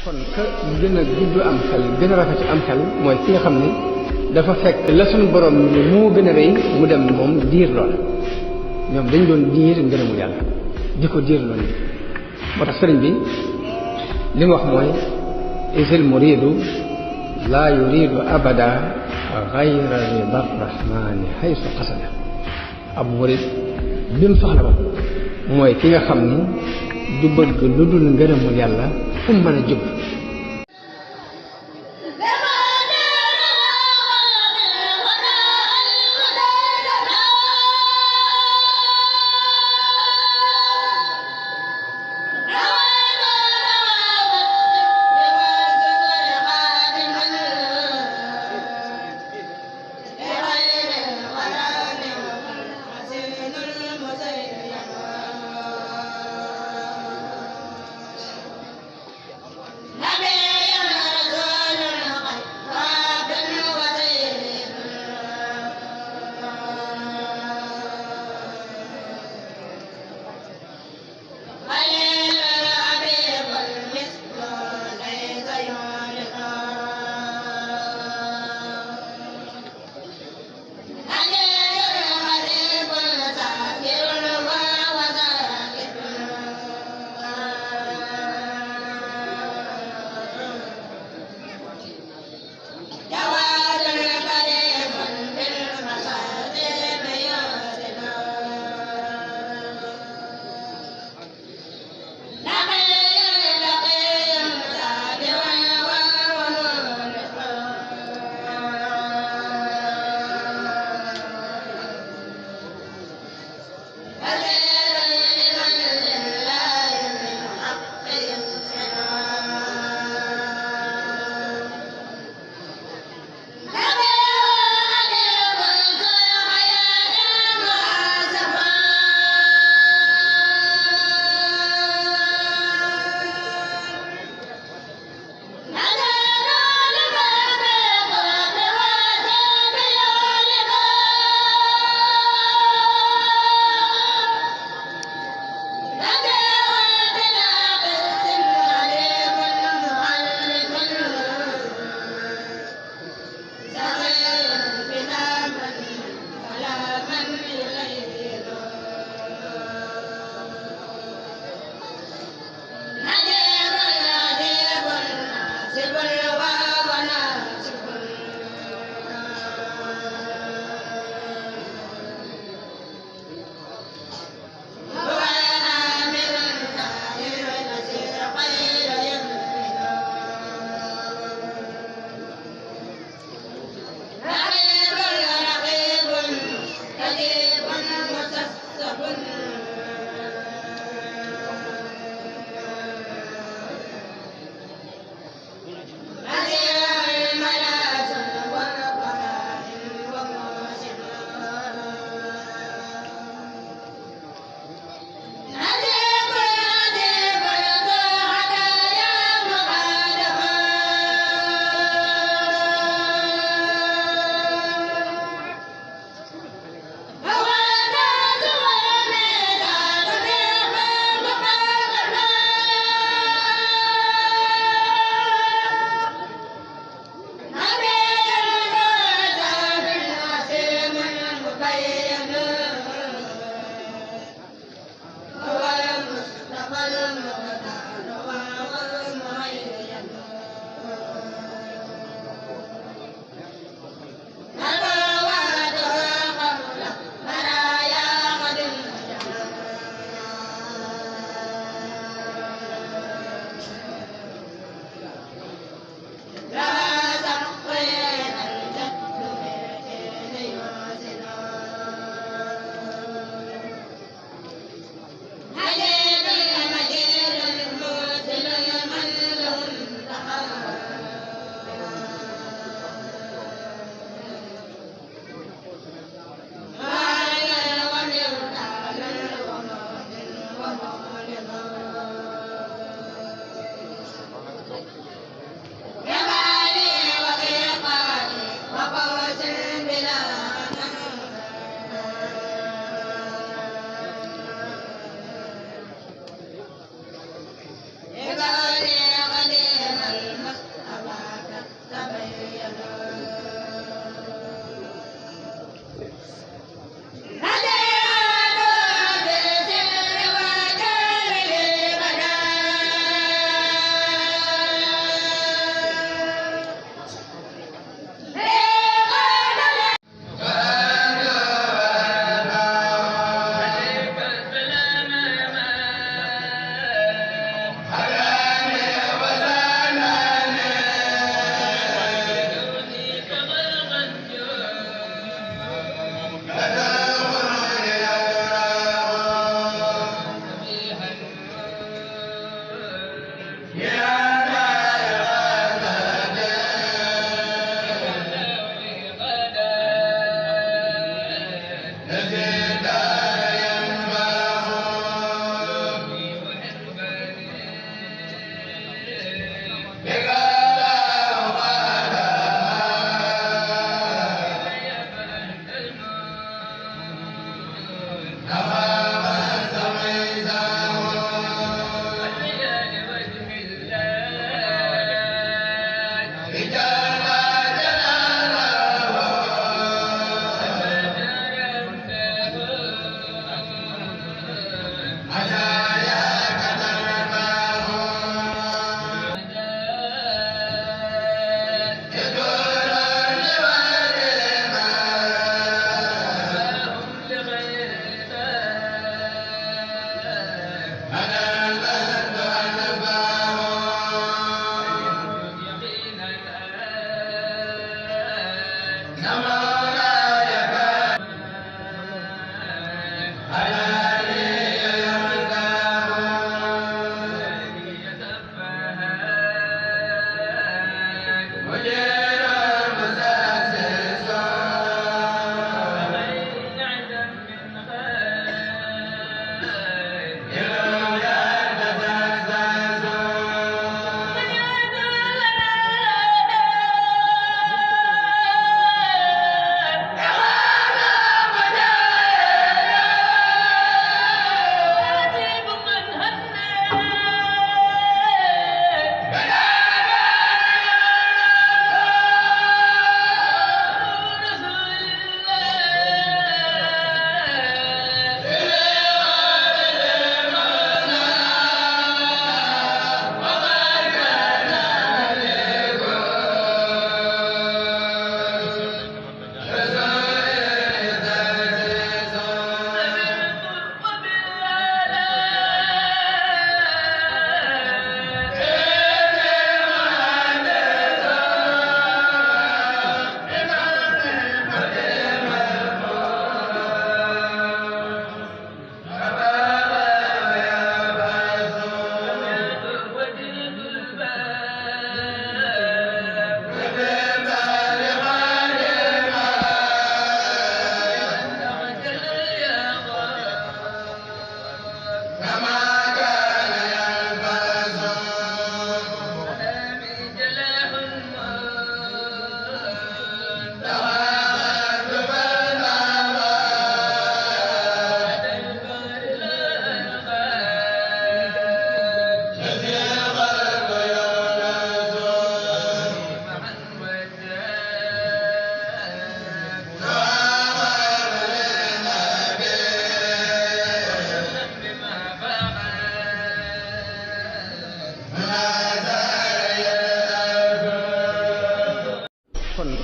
kon ka gën a gudd am xel gën a rafet am xel mooy ki nga xam ne dafa fekk la suñu borom ni moo gën a rëy mu dem moom diir lool ñoom dañ doon diir ngërëmu yàlla di ko diir loolu moo tax sëriñ bi li mu wax mooy isil muridu laa yuridu abada gayra rida rahmani haysu qasada ab murid bi mu soxla ba mooy ki nga xam ni du bëgg lu dul ngërëmul yàlla fu mu mën a jóg Nabi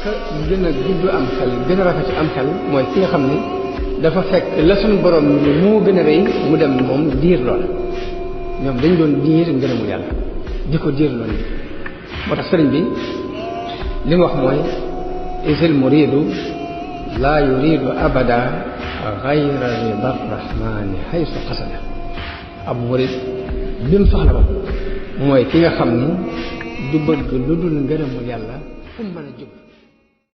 ka gën a gudd am xel gën a rafet am xel mooy ki nga xam ne dafa fekk la suñu borom ni moo gën a rëy mu dem moom diir loola ñoom dañ doon diir ngërëmul yàlla di ko diir loolu moo tax sëriñ bi li mu wax mooy isil muridu laa yuridu abada gayra rida rahmani haysu qasada ab murid bi mu soxla ba mooy ki nga xam ni du bëgg lu dul ngërëmul yàlla fu mu mën a jub